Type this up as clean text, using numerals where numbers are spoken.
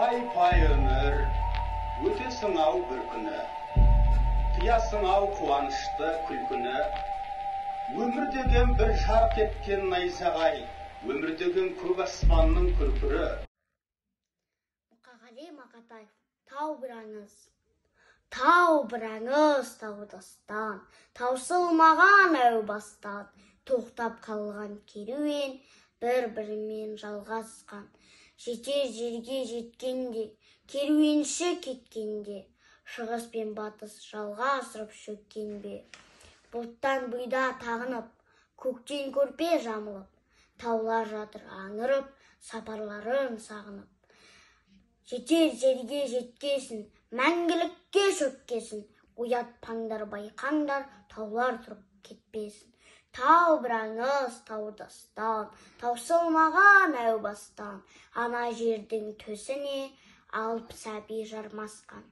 Пай-пай өмір, өтесің-ау бір күні, қиясың-ау қуанышты күлкіні. Өмір деген бір жарқ еткен найзағай, өмір деген көк аспанның күркірі. Мұқағали Мақатаев, «Тау бір аңыз». Тау бір аңыз, тау дастан, таусылмаған әу бастан, тоқтап қалған керуен бір-бірімен жалғасқан. Жетер жерге жеткенде, керуенші кеткенде, шығыс пен батыс жалғасырып шөккен бе? Бұлттан бұйда тағынып, көктен көрпе жамылып, таулар жатыр аңырып, сапарларын сағынып. Жетер жерге жеткесін, мәңгілікке шөккесін, оятпаңдар, байқаңдар, таулар тұрып кетпесін. Тау бір аңыз, тау дастан, таусылмаған әу бастан, ана жердің төсіне алып сәби жармасқан.